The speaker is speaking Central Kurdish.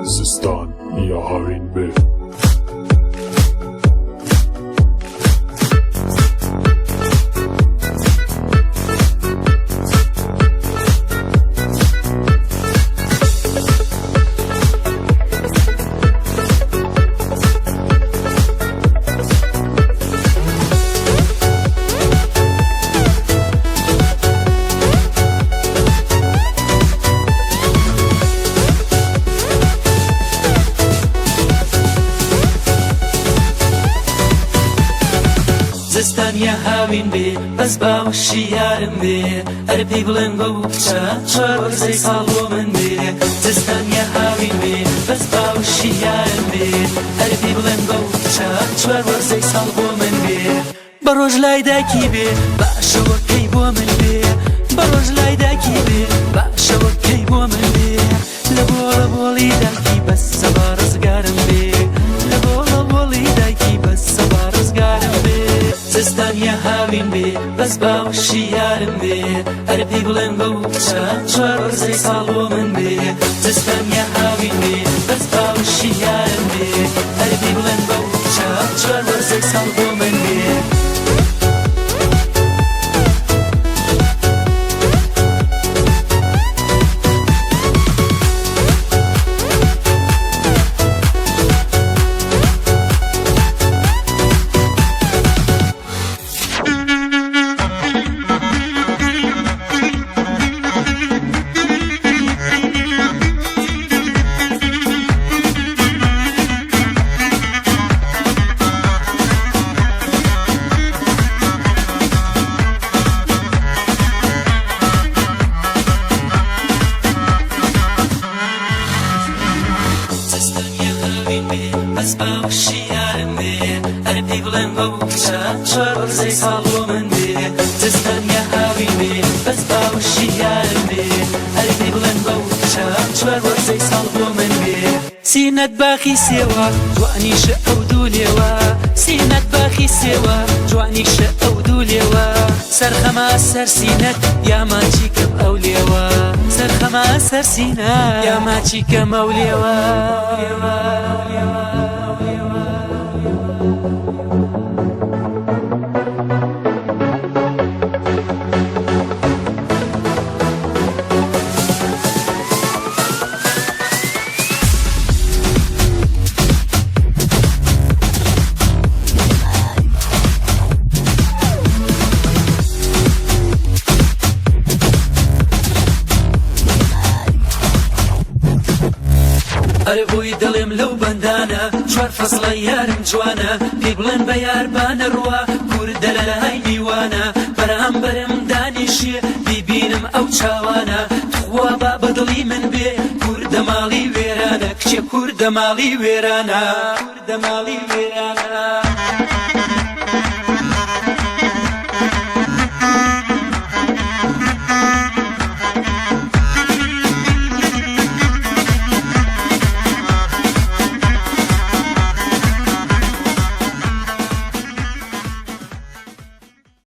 زستان یا هاوین بێ. زستان یا هاوین بێ بەس باوەشی یارم بێ ئەرێ پێی بڵێن بەو کچە چوار وەرزەی ساڵ بۆ من بێ زستان یا هاوین بێ بەس باوەشی یارم بێ ئەرێ پێی بڵێن بەو کچە چوار وەرزەی ساڵ بۆ من بێ بە ڕۆژ لای دایکی بێ با شەوەکەی بۆ من بێ بە ڕۆژ لای دایکی بێ با شەوەکەی بۆ من بێ لە بۆڵە بۆڵی دایکی بەس سەبا ڕزگارم بێ لە بۆڵە بۆڵی دایکی بەس سەبا ڕزگارم بێ زستان یا هاوین بێ بەس باوەشی یارم بێ ئەرێ پێی بڵێن بەو کچە چوار وەرزەی ساڵ بۆ من بێ زستان یا هاوین بێ بەس باوەشی یارم بێ ئەرێ پێی بڵێن بەو کچە چوار وەرزەی ساڵ بۆ من بێ. سینەت باخی سێوە جوانیشە ئەو دوو لێوە سینەت باخی سێوە جوانیشە ئەو دوو لێوە سەرخەمە سەر سینەت یا ماچی کەم ئەو لێوە سەرخەمە سەر سینە یا ماچی کەم ئەو لێوە. ئەرێ بۆی دەڵێم لەو بەندانە چوار فەسڵە یارم جوانە پێی بڵێن بە یار با نەڕوا کوردە لە لای میوانە بەرامبەرم دانیشێ بیبینم ئەو چاوانە تخوا با بە دڵی من بێ کوردە ماڵی وێرانە کچێ کوردە ماڵی وێرانە کوردە ماڵی وێرانە.